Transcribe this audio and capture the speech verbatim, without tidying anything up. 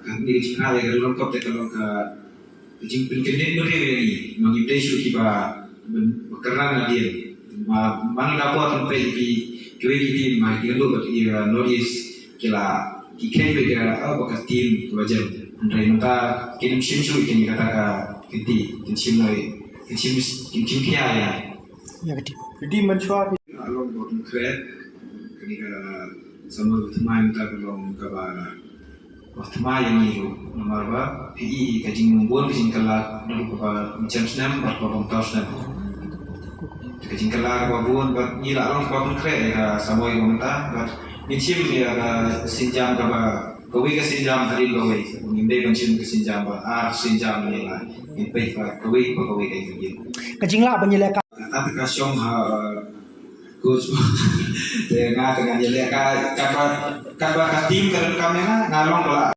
Ka ni ka jingkha ïa ka Ri Longkop te ka long ka jingpynkyndit briew ïa ngi, ma ngi dei shuh kiba kyrdan nadien. Ma man la por kan peit ki kiwei ki team ma ki lyndoh bad ïa North East ki la ki khein beit ïa ba ka team kaba jem. Hynrei mynta kin shim shuh ïa kata ka kynti, kin shim noi, kin shim kin shim khia ïa. Ïa ka team. Ka team mynshuwa ki. Along bot kre kani ka samoi thma mynta ka long kaba Ba thma ïa ngi ruh namar ba phi i ka jingbun ka jingkylla naduh kaba mynshem snem bad kaba bymtaw snem. Ka jingkylla kaba bun bad ngi la long kaba pynkhreh ïa ka samoi kaba mynta bad ngin shim ïa ka sienjam kaba kawei ka sienjam hadien kawei. Ngim dei ban shim ka sienjam ba ar sienjam ngi la ngin peit ba kawei ba kawei ka jingim. Ka jinglah ban ïaleh ka. Kata ka shong ha coach. Te nga te nga ïaleh ka kaba kaba ka team ka donkam ïa nga nga long ba la